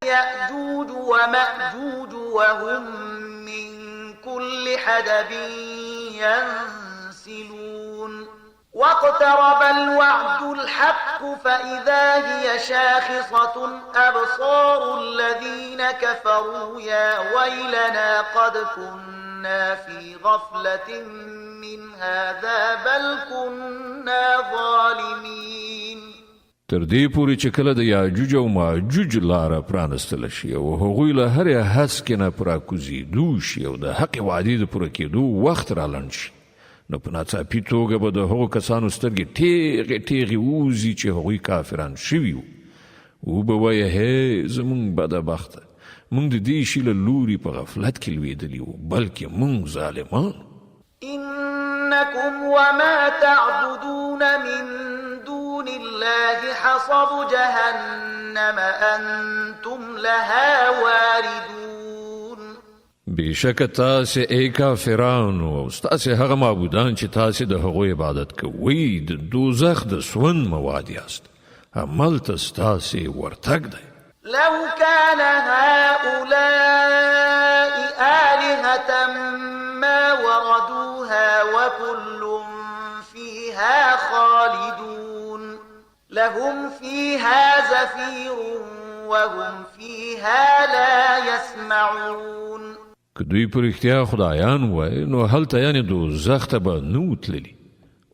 يأجوج ومأجوج وهم من كل حدب ينسلون. واقترب الوعد الحق فإذا هي شاخصة أبصار الذين كفروا يا ويلنا قد كنا في غفلة من هذا بل كنا ظالمين. تر دې پورې چې کله د یاجوج او ماجوج لاره پرانستل شي او هغوی له هرې هسکې نه په راکوزېدو شي او د حقې وعدې د پوره کېدو وخت رالنډ شي، نو په ناڅاپي توګه به د هغو کسانو سترګې ټیغې ټیغې ووځي چې هغوی کافران شوي وو. وبه وایي، هی زمونږ بده بخته، مونږ د دې شي له لوري په غفلت کې لوېدلي وو، بلکې مونږ ظالمان وو. انکم وما تعبدون من دون الله حصب جهنم انتم لها واردون. بېشکه تاسې ای کافرانو او ستاسې هغه معبودان چې تاسې د هغو عبادت کوئ د دوزخ د سون مواد یاست، هملته ستاسې ورتګ دی. لو كان هؤلاء آلهة ما وردوها وكل فيها خالدون لهم فيها زفير وهم فيها لا يسمعون. که دوی په رښتیا خدایان وای نو هلته یعنې دوزخ ته به نه وو تللي.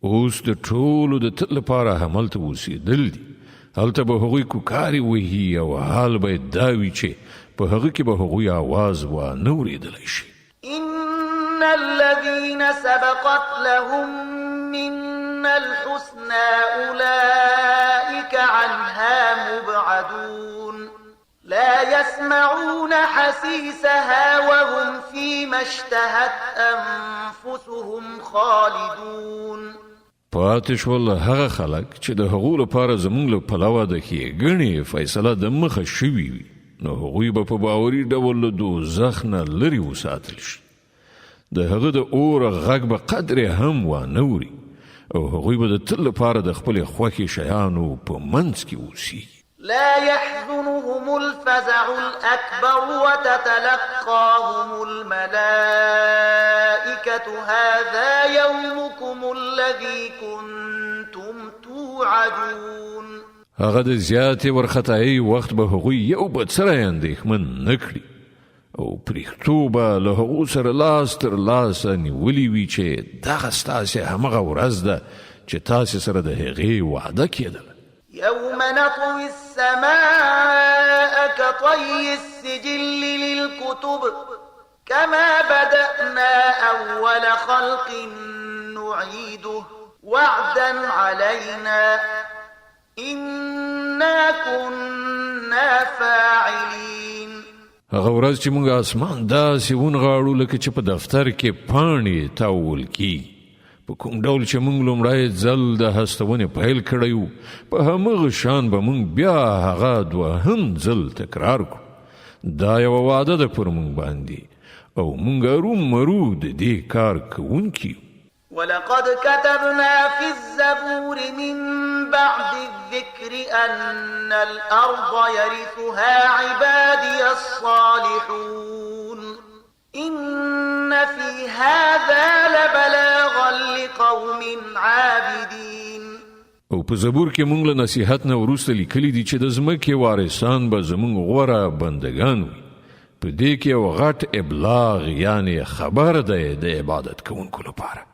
اوس د ټولو د تل لپاره هملته اوسېدل دي. هلته به هغوی کوکارې وهي او حال به یې دا وي چې په هغه کې به هغوی اواز وانه ورېدلی شي. ان الذين سبقت لهم منا الحسنى اولئك عنها مبعدون لا يسمعون حسيسها وهم فيما اشتهت انفسهم خالدون. پاتې شول هغه خلک چې د هغو لپاره زمونږ له پلوه د ښېګڼې فیصله د مخه شوې وي، نو هغوی به په باوري ډول له دوزخ نه لرې وساتل شي. د هغه د اور غږ به قدرې هم وانه وري او هغوی به د تل لپاره د خپلې خوښې شیانو په منځ کې اوسیږي. لا يحزنهم الفزع الأكبر وتتلقاهم الملائکة هذا يومكم الذي كنتم توعدون. هغه د زیاتې ورخطایۍ وخت به هغوی یو بڅری اندېښمن نه کړي او پرښتو به له هغو سره لاس تر لاسه نیولي وي چې دغه ستاسې همغه ورځ ده چې تاسې سره د هغې وعده کېدله. یوم نطوی السماء کطی السجل للکتب کما بدأنا اول خلق نعیده وعدا علینا انا کنا فاعلین. هغه ورځ چې موږ اسمان داسې ونغاړو لکه چې په دفتر کې پاڼې تاوول کیږي، په کوم ډول چې موږ لومړی ځل د هستونې پیل کړی وو، په همغه شان به موږ بیا هغه دوهم ځل تکرار کړو. دا یوه وعده ده پر موږ باندې او موږ ارومرو د دې کار کوونکي یو. ولقد كتبنا في الزبور من بعد الذكر أن الأرض يرثها عبادي الصالحون إن في هذا لبلاغا لقوم عابدين. او په زبور کې مونږ له نصیحت نه وروسته لیکلي دي چې د ځمکې وارثان به زمونږ غوره بندګان وي. په دې کې یو غټ ابلاغ یعنې خبر دی د عبادت کوونکو لپاره.